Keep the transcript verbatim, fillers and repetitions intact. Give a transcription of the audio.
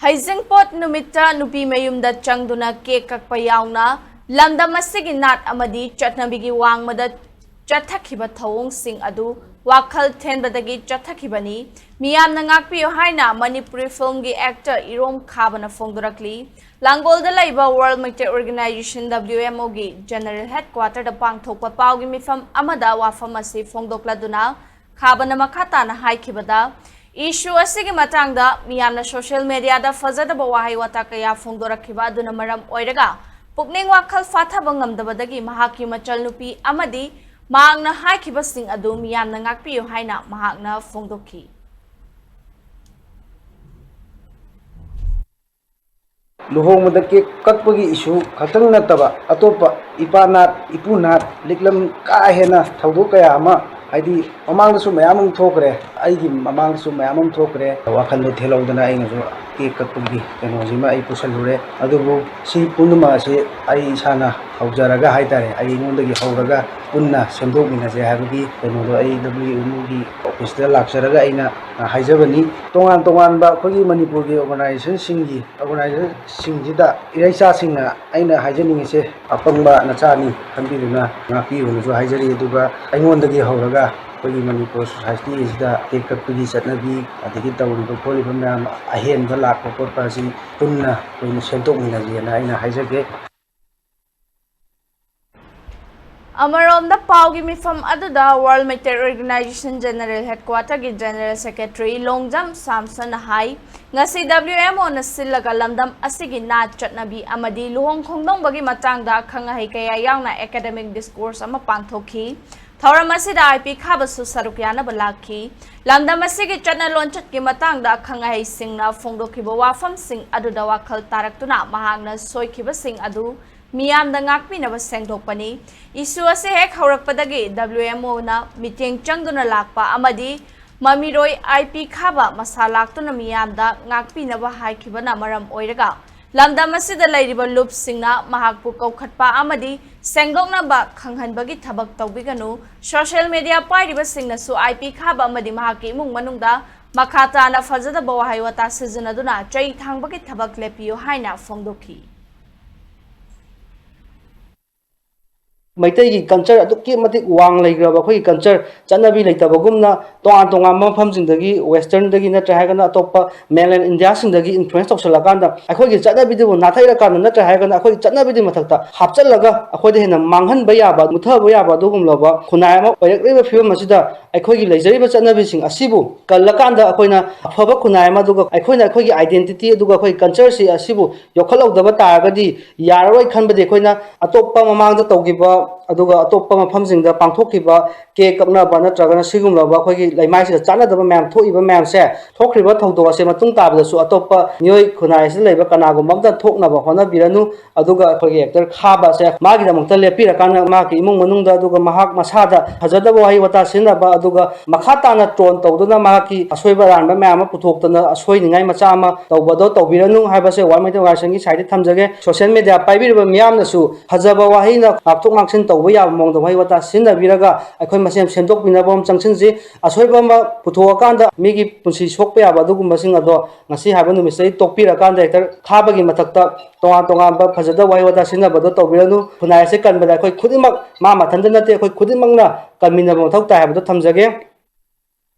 ꯍꯩꯖꯤꯡꯄꯣꯠ ꯅꯨꯃꯤꯠꯇ ꯅꯨꯄꯤ ꯃꯌꯨꯝꯗ ꯆꯪꯗꯨꯅ ꯀꯦꯛ ꯀꯛꯄ ꯌꯥꯎꯅ ꯂꯝꯗꯝ ꯑꯁꯤꯒꯤ ꯅꯥꯠ ꯑꯃꯗꯤ ꯆꯠꯅꯕꯤꯒꯤ ꯋꯥꯡꯃꯗ ꯆꯠꯊꯈꯤꯕ ꯊꯧꯑꯣꯡꯁꯤꯡ ꯑꯗꯨ ꯋꯥꯈꯜ ꯊꯦꯟꯕꯗꯒꯤ ꯆꯠꯊꯈꯤꯕꯅꯤ꯫ ꯃꯤꯌꯥꯝꯅ ꯉꯥꯛꯄꯤꯌꯨ ꯍꯥꯏꯅ ꯃꯅꯤꯄꯨꯔꯤ ꯐꯤꯜꯝꯒꯤ ꯑꯦꯛꯇꯔ ꯏꯔꯣꯝ ꯈꯥꯕꯅ ꯐꯣꯡꯗꯣꯔꯛꯂꯤ꯫ ꯂꯥꯡꯒꯣꯜꯗ ꯂꯩꯕ world Meitei organisation, W M O, ꯒꯤ ꯖꯦꯅꯔꯦꯜ ꯍꯦꯗꯀ꯭ꯋꯥꯇꯔꯗ ꯄꯥꯡꯊꯣꯛꯄ ꯄꯥꯎꯒꯤ ꯃꯤꯐꯝ ꯑꯃꯗ ꯋꯥꯐꯝ ꯑꯁꯤ ꯐꯣꯡꯗꯣꯛꯂꯗꯨꯅ ꯈꯥꯕꯅ ꯃꯈꯥ ꯇꯥꯅ ꯍꯥꯏꯈꯤꯕꯗ, ꯏꯁꯨ ꯑꯁꯤꯒꯤ ꯃꯇꯥꯡꯗ ꯃꯤꯌꯥꯝꯅ ꯁꯣꯁꯤꯌꯦꯜ ꯃꯦꯗꯤꯌꯥꯗ ꯐꯖꯗꯕ ꯋꯥꯍꯩ ꯋꯥꯇꯥ ꯀꯌꯥ ꯐꯣꯡꯗꯣꯔꯛꯈꯤꯕ ꯑꯗꯨꯅ ꯃꯔꯝ ꯑꯣꯏꯔꯒ ꯄꯨꯛꯅꯤꯡ ꯋꯥꯈꯜ ꯐꯥꯊꯕ ꯉꯝꯗꯕꯗꯒꯤ ꯃꯍꯥꯛꯀꯤ ꯃꯆꯜꯅꯨꯄꯤ ꯑꯃꯗꯤ ꯃꯍꯥꯛꯅ ꯍꯥꯏꯈꯤꯕꯁꯤꯡ ꯑꯗꯨ ꯃꯤꯌꯥꯝꯅ ꯉꯥꯛꯄꯤꯌꯨ ꯍꯥꯏꯅ ꯃꯍꯥꯛꯅ ꯐꯣꯡꯗꯣꯛꯈꯤ꯫ ꯂꯨꯍꯣꯡꯕꯗ ꯀꯦꯛ ꯀꯛꯄꯒꯤ ꯏꯁꯨ ꯈꯛꯇꯪ ꯅꯠꯇꯕ ꯑꯇꯣꯞꯄ ꯏꯄꯥ ꯅꯥꯠ, ꯏꯄꯨ ꯅꯥꯠ, ꯂꯤꯛꯂꯝ ꯀꯥ ꯍꯦꯟꯅ ꯊꯧꯗꯣꯛ ꯀꯌꯥ ꯑꯃ, ꯍꯥꯏꯗꯤ ꯃꯃꯥꯡꯗꯁꯨ ꯃꯌꯥꯝ ꯑꯃ ꯊꯣꯛꯈ꯭ꯔꯦ, ꯑꯩꯒꯤ ꯃꯃꯥꯡꯗꯁꯨ ꯃꯌꯥꯝ ꯑꯃ ꯊꯣꯛꯈ꯭ꯔꯦ꯫ ꯋꯥꯈꯜꯗꯣ ꯊꯦꯜꯍꯧꯗꯅ ꯑꯩꯅꯁꯨ ꯀꯦꯛ ꯀꯛꯄꯒꯤ ꯀꯩꯅꯣꯁꯤꯃ ꯑꯩ ꯄꯨꯁꯜꯂꯨꯔꯦ꯫ ꯑꯗꯨꯕꯨ ꯁꯤ ꯄꯨꯝꯅꯃꯛ ꯑꯁꯤ ꯑꯩ ꯏꯁꯥꯅ ꯍꯧꯖꯔꯒ ꯍꯥꯏꯇꯥꯔꯦ, ꯑꯩꯉꯣꯟꯗꯒꯤ ꯍꯧꯔꯒ ꯄꯨꯟꯅ ꯁꯦꯝꯗꯣꯛꯃꯤꯟꯅꯁꯦ ꯍꯥꯏꯕꯒꯤ ꯀꯩꯅꯣꯗꯣ ꯑꯩ ꯗꯕ꯭ꯂꯤꯎ ꯑꯦꯝ ꯑꯣꯒꯤ ꯑꯣꯐꯤꯁꯇ ꯂꯥꯛꯆꯔꯒ ꯑꯩꯅ ꯍꯥꯏꯖꯕꯅꯤ꯫ ꯇꯣꯉꯥꯟ ꯇꯣꯉꯥꯟꯕ ꯑꯩꯈꯣꯏꯒꯤ ꯃꯅꯤꯄꯨꯔꯒꯤ ꯑꯣꯔꯒꯅꯥꯏꯖꯦꯁꯟꯁꯤꯡꯒꯤ, ꯑꯣꯔꯒꯅꯥꯏꯖꯦꯁꯟꯁꯤꯡꯁꯤꯗ ꯏꯔꯩꯆꯥꯁꯤꯡꯅ ꯑꯩꯅ ꯍꯥꯏꯖꯅꯤꯡꯉꯤꯁꯦ, ꯑꯄꯪꯕ ꯅꯆꯥꯅꯤ ꯈꯟꯕꯤꯗꯨꯅ ꯉꯥꯛꯄꯤꯌꯨꯅꯁꯨ ꯍꯥꯏꯖꯔꯤ꯫ ꯑꯗꯨꯒ ꯑꯩꯉꯣꯟꯗꯒꯤ ꯍꯧꯔꯒ ꯑꯩꯈꯣꯏꯒꯤ ꯃꯅꯤꯄꯨꯔ ꯁꯣꯁꯥꯏꯇꯤ ꯑꯁꯤꯗ ꯀꯦꯛ ꯀꯛꯄꯒꯤ ꯆꯠꯅꯕꯤ, ꯑꯗꯒꯤ ꯇꯧꯔꯤꯕ ꯈꯣꯠꯂꯤꯕ ꯃꯌꯥꯝ ꯑꯍꯦꯟꯕ ꯂꯥꯛꯄ ꯈꯣꯠꯄ ꯑꯁꯤ ꯄꯨꯟꯅ ꯑꯩꯈꯣꯏꯅ ꯁꯦꯝꯗꯣꯛꯃꯤꯟꯅꯁꯦꯅ ꯑꯩꯅ ꯍꯥꯏꯖꯒꯦ꯫ ꯑꯃꯔꯣꯝꯗ ꯄꯥꯎꯒꯤ ꯃꯤꯐꯝ ꯑꯗꯨꯗ ꯋꯥꯔꯜ ꯃꯩꯇꯩ ꯑꯣꯔꯒꯅꯥꯏꯖꯦꯁꯟ ꯖꯦꯅꯔꯦꯜ ꯍꯦꯗꯀ꯭ꯋꯥꯇꯔꯒꯤ ꯖꯦꯅꯔꯦꯜ ꯁꯦꯀ꯭ꯔꯦꯇꯔꯤ ꯂꯣꯡꯖꯝ ꯁꯥꯝꯁꯟꯅ ꯍꯥꯏ, ꯉꯁꯤ ꯗꯕ꯭ꯂꯤꯎ ꯑꯦꯝ ꯑꯣꯅ ꯁꯤꯜꯂꯒ ꯂꯝꯗꯝ ꯑꯁꯤꯒꯤ ꯅꯥꯠ ꯆꯠꯅꯕꯤ ꯑꯃꯗꯤ ꯂꯨꯍꯣꯡ ꯈꯣꯡꯗꯣꯡꯕꯒꯤ ꯃꯇꯥꯡꯗ ꯑꯈꯪ ꯑꯍꯩ ꯀꯌꯥ ꯌꯥꯎꯅ ꯑꯦꯀꯥꯗꯦꯃꯤꯛ ꯗꯤꯁꯀꯣꯔꯁ ꯑꯃ ꯄꯥꯡꯊꯣꯛꯈꯤ꯫ ꯊꯧꯔꯝ ꯑꯁꯤꯗ ꯑꯥꯏ ꯄꯤ ꯈꯥꯕꯁꯨ ꯁꯔꯨꯛ ꯌꯥꯅꯕ ꯂꯥꯛꯈꯤ꯫ ꯂꯝꯗꯝ ꯑꯁꯤꯒꯤ ꯆꯠꯅ ꯂꯣꯟꯆꯠꯀꯤ ꯃꯇꯥꯡꯗ ꯑꯈꯪ ꯑꯍꯩꯁꯤꯡꯅ ꯐꯣꯡꯗꯣꯛꯈꯤꯕ ꯋꯥꯐꯝꯁꯤꯡ ꯑꯗꯨꯗ ꯋꯥꯈꯜ ꯇꯥꯔꯛꯇꯨꯅ ꯃꯍꯥꯛꯅ ꯁꯣꯏꯈꯤꯕꯁꯤꯡ ꯑꯗꯨ ꯃꯤꯌꯥꯝꯗ ꯉꯥꯛꯄꯤꯅꯕ ꯁꯦꯡꯗꯣꯛꯄꯅꯤ꯫ ꯏꯁꯨ ꯑꯁꯤ ꯍꯦꯛ ꯍꯧꯔꯛꯄꯗꯒꯤ ꯗꯕ꯭ꯂꯤꯎ ꯑꯦꯝ ꯑꯣꯅ ꯃꯤꯠꯌꯦꯡ ꯆꯪꯗꯨꯅ ꯂꯥꯛꯄ ꯑꯃꯗꯤ ꯃꯃꯤꯔꯣꯏ ꯑꯥꯏ ꯄꯤ ꯈꯥꯕ ꯃꯁꯥ ꯂꯥꯛꯇꯨꯅ ꯃꯤꯌꯥꯝꯗ ꯉꯥꯛꯄꯤꯅꯕ ꯍꯥꯏꯈꯤꯕꯅ ꯃꯔꯝ ꯑꯣꯏꯔꯒ ꯂꯝꯗꯝ ꯑꯁꯤꯗ ꯂꯩꯔꯤꯕ ꯂꯨꯞꯁꯤꯡꯅ ꯃꯍꯥꯛꯄꯨ ꯀꯧꯈꯠꯄ ꯑꯃꯗꯤ ꯁꯦꯡꯗꯣꯛꯅꯕ ꯈꯪꯍꯟꯕꯒꯤ ꯊꯕꯛ ꯇꯧꯕꯤꯒꯅꯨ꯫ ꯁꯣꯁꯤꯌꯦꯜ ꯃꯦꯗꯤꯌꯥ ꯄꯥꯏꯔꯤꯕꯁꯤꯡꯅꯁꯨ ꯑꯥꯏ ꯄꯤ ꯈꯥꯕ ꯑꯃꯗꯤ ꯃꯍꯥꯛꯀꯤ ꯏꯃꯨꯡ ꯃꯅꯨꯡꯗ ꯃꯈꯥ ꯇꯥꯅ ꯐꯖꯗꯕ ꯋꯥꯍꯩ ꯋꯥꯇꯥ ꯁꯤꯖꯤꯟꯅꯗꯨꯅ ꯆꯩ ꯊꯥꯡꯕꯒꯤ ꯊꯕꯛ ꯂꯦꯞꯄꯤꯌꯨ ꯍꯥꯏꯅ ꯐꯣꯡꯗꯣꯛꯈꯤ꯫ ꯃꯩꯇꯩꯒꯤ ꯀꯜꯆꯔ ꯑꯗꯨꯛꯀꯤ ꯃꯇꯤꯛ ꯋꯥꯡ ꯂꯩꯈ꯭ꯔꯕ ꯑꯩꯈꯣꯏꯒꯤ ꯀꯜꯆꯔ ꯆꯠꯅꯕꯤ ꯂꯩꯇꯕꯒꯨꯝꯅ ꯇꯣꯉꯥꯟ ꯇꯣꯉꯥꯟꯕ ꯃꯐꯝꯁꯤꯡꯗꯒꯤ, ꯋꯦꯁꯇꯔꯟꯗꯒꯤ ꯅꯠꯇ꯭ꯔꯦ ꯍꯥꯏꯔꯒꯅ ꯑꯇꯣꯞꯄ ꯃꯦꯟꯂꯦꯟ ꯏꯟꯗꯤꯌꯥꯁꯤꯡꯗꯒꯤ ꯏꯟꯐ꯭ꯂꯨꯌꯦꯟꯁ ꯇꯧꯁꯜꯂꯀꯥꯟꯗ ꯑꯩꯈꯣꯏꯒꯤ ꯆꯠꯅꯕꯤꯗꯨꯕꯨ ꯅꯥꯊꯩꯔꯀꯥꯟꯗ ꯅꯠꯇ꯭ꯔꯦ ꯍꯥꯏꯔꯒꯅ ꯑꯩꯈꯣꯏꯒꯤ ꯆꯠꯅꯕꯤꯗꯨꯒꯤ ꯃꯊꯛꯇ ꯍꯥꯞꯆꯜꯂꯒ ꯑꯩꯈꯣꯏꯗ ꯍꯦꯟꯅ ꯃꯥꯡꯍꯟꯕ ꯌꯥꯕ, ꯃꯨꯊꯕ ꯌꯥꯕ ꯑꯗꯨꯒꯨꯝꯂꯕ ꯈꯨꯟꯅꯥꯏ ꯑꯃ ꯑꯣꯏꯔꯛꯂꯤꯕ ꯐꯤꯕꯝ ꯑꯁꯤꯗ ꯑꯩꯈꯣꯏꯒꯤ ꯂꯩꯖꯔꯤꯕ ꯆꯠꯅꯕꯤꯁꯤꯡ ꯑꯁꯤꯕꯨ ꯀꯜꯂꯀꯥꯟꯗ ꯑꯩꯈꯣꯏꯅ ꯑꯐꯕ ꯈꯨꯟꯅꯥꯏ ꯑꯃ, ꯑꯗꯨꯒ ꯑꯩꯈꯣꯏꯅ ꯑꯩꯈꯣꯏꯒꯤ ꯑꯥꯏꯗꯦꯟꯇꯤꯇꯤ ꯑꯗꯨꯒ ꯑꯩꯈꯣꯏꯒꯤ ꯀꯜꯆꯔꯁꯤ ꯑꯁꯤꯕꯨ ꯌꯣꯛꯈꯠꯍꯧꯗꯕ ꯇꯥꯔꯒꯗꯤ ꯌꯥꯔꯔꯣꯏ ꯈꯟꯕꯗꯤ ꯑꯩꯈꯣꯏꯅ ꯑꯇꯣꯞꯄ ꯃꯃꯥꯡꯗ ꯇꯧꯈꯤꯕ ꯑꯗꯨꯒ ꯑꯇꯣꯞꯄ ꯃꯐꯝꯁꯤꯡꯗ ꯄꯥꯡꯊꯣꯛꯈꯤꯕ ꯀꯦꯛ ꯀꯛꯅꯕ ꯅꯠꯇ꯭ꯔꯒꯅ ꯁꯤꯒꯨꯝꯂꯕ ꯑꯩꯈꯣꯏꯒꯤ ꯂꯩꯃꯥꯏꯁꯤꯗ ꯆꯥꯟꯅꯗꯕ ꯃꯌꯥꯝ ꯊꯣꯛꯏꯕ ꯃꯌꯥꯝꯁꯦ, ꯊꯣꯛꯈ꯭ꯔꯤꯕ ꯊꯧꯗꯣꯛ ꯑꯁꯦ ꯃꯇꯨꯡ ꯇꯥꯕꯗꯁꯨ ꯑꯇꯣꯞꯄ ꯃꯤꯑꯣꯏ ꯈꯨꯟꯅꯥꯏ ꯑꯁꯤꯗ ꯂꯩꯕ ꯀꯅꯥꯒꯨꯝꯕ ꯑꯝꯇ ꯊꯣꯛꯅꯕ ꯍꯣꯠꯅꯕꯤꯔꯅꯨ꯫ ꯑꯗꯨꯒ ꯑꯩꯈꯣꯏꯒꯤ ꯑꯦꯛꯇꯔ ꯈꯥꯕ ꯑꯁꯦ ꯃꯥꯒꯤꯗꯃꯛꯇ ꯂꯦꯞꯄꯤꯔꯀꯥꯟꯗ ꯃꯍꯥꯛꯀꯤ ꯏꯃꯨꯡ ꯃꯅꯨꯡꯗ ꯑꯗꯨꯒ ꯃꯍꯥꯛ ꯃꯁꯥꯗ ꯐꯖꯗꯕ ꯋꯥꯍꯩ ꯋꯥꯇꯥ ꯁꯤꯖꯤꯟꯅꯕ ꯑꯗꯨꯒ ꯃꯈꯥ ꯇꯥꯅ ꯇ꯭ꯔꯣꯟ ꯇꯧꯗꯨꯅ ꯃꯍꯥꯛꯀꯤ ꯑꯁꯣꯏꯕ ꯑꯔꯥꯟꯕ ꯃꯌꯥꯝ ꯑꯃ ꯄꯨꯊꯣꯛꯇꯅ ꯑꯁꯣꯏꯅꯤꯡꯉꯥꯏ ꯃꯆꯥ ꯑꯃ ꯇꯧꯕꯗꯣ ꯇꯧꯕꯤꯔꯅꯨ ꯍꯥꯏꯕꯁꯦ ꯋꯥꯔꯜ ꯃꯩꯇꯩ ꯑꯣꯔꯒꯅꯥꯏꯖꯦꯁꯟꯒꯤ ꯁꯥꯏꯠꯇ ꯊꯝꯖꯒꯦ꯫ ꯁꯣꯁꯤꯌꯦꯜ ꯃꯦꯗꯤꯌꯥ ꯄꯥꯏꯕꯤꯔꯤꯕ ꯃꯤꯌꯥꯝꯅꯁꯨ ꯐꯖꯕ ꯋꯥꯍꯩꯅ ꯉꯥꯛꯊꯣꯛ ꯉꯥꯛꯁꯤꯟ ꯇꯧꯕ ꯌꯥꯕ ꯃꯑꯣꯡꯗ ꯋꯥꯍꯩ ꯋꯥꯇꯥ ꯁꯤꯖꯤꯟꯅꯕꯤꯔꯒ ꯑꯩꯈꯣꯏ ꯃꯁꯦꯟ ꯁꯦꯝꯗꯣꯛꯄꯤꯅꯕ ꯑꯃ ꯆꯪꯁꯤꯟꯁꯤ꯫ ꯑꯁꯣꯏꯕ ꯑꯃ ꯄꯨꯊꯣꯛꯑꯀꯥꯟꯗ ꯃꯤꯒꯤ ꯄꯨꯟꯁꯤ ꯁꯣꯛꯄ ꯌꯥꯕ ꯑꯗꯨꯒꯨꯝꯕꯁꯤꯡ ꯑꯗꯣ ꯉꯁꯤ ꯍꯥꯏꯕ ꯅꯨꯃꯤꯠꯁꯤꯗꯒꯤ ꯇꯣꯛꯄꯤꯔꯀꯥꯟꯗ ꯑꯦꯛꯇꯔ ꯈꯥꯕꯒꯤ ꯃꯊꯛꯇ ꯇꯣꯉꯥꯟ ꯇꯣꯉꯥꯟꯕ ꯐꯖꯗꯕ ꯋꯥꯍꯩ ꯋꯥꯇꯥ ꯁꯤꯖꯤꯟꯅꯕꯗꯣ ꯇꯧꯕꯤꯔꯅꯨ꯫ ꯈꯨꯟꯅꯥꯏ ꯑꯁꯤ ꯀꯟꯕꯗ ꯑꯩꯈꯣꯏ ꯈꯨꯗꯤꯡꯃꯛ, ꯃꯥ ꯃꯊꯟꯇ ꯅꯠꯇꯦ, ꯑꯩꯈꯣꯏ ꯈꯨꯗꯤꯡꯃꯛꯅ ꯀꯟꯃꯤꯟꯅꯕ ꯃꯊꯧ ꯇꯥꯏ ꯍꯥꯏꯕꯗꯣ ꯊꯝꯖꯒꯦ꯫